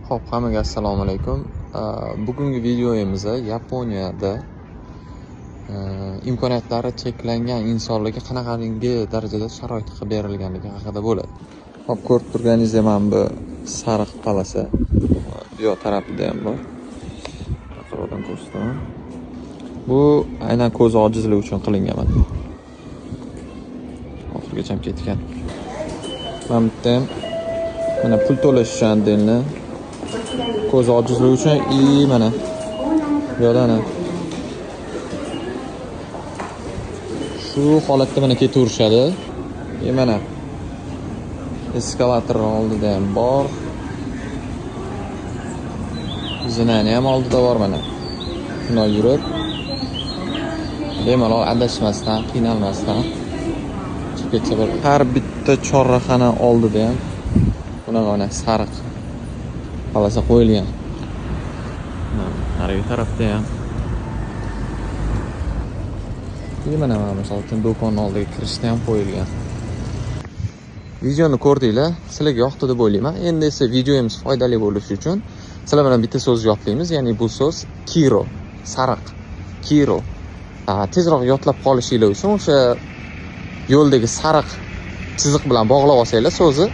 Xo'p, hammaga assalomu alaykum. Bugungi videoyimizda Yaponiyada imkoniyatlari cheklangan insonlarga qanaqangi darajada sharoit qilib berilganligi haqida bo'ladi. Xo'p, ko'rib turganingizdek, mana bu sariq полоса bu yoq tarafida ham bor. Yaqinroqdan ko'rsataman. Bu aynan ko'z ojizligi uchun qilingan mana. Oxirigacha ketgan. Mana bu yerda ham mana pul to'lash uchun отдельно, ko'z ojizligi uchun и mana bu yoqda ana shu holatda mana ketaverishadi. И mana eskalator oldida ham bor. Zinani ham oldida bor mana. Shunday yurib bemalol adashmasdan, qiynalmasdan chiqib ketsa bo'ladi. Har bitta chorrahani oldida ham bunaqa mana sariq полоса qo'yilgan. Narigi tarafda ham. И mana misol uchun do'konning oldiga kirishda ham qo'yilgan. Videoni ko'rdinglar, sizlarga yoqdi deb o'ylayman. Endi esa videomiz foydali bo'lishi uchun sizlar bilan bitta so'z yodlaymiz, ya'ni bu so'z kiro, sariq, kiro. Tezroq yodlab qolishinglar uchun o'sha yo'ldagi sariq chiziq bilan bog'lab olsanglar, so'zi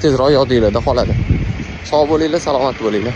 tezroq yodinglarda qoladi. Sog' bo'linglar, salomat bo'linglar.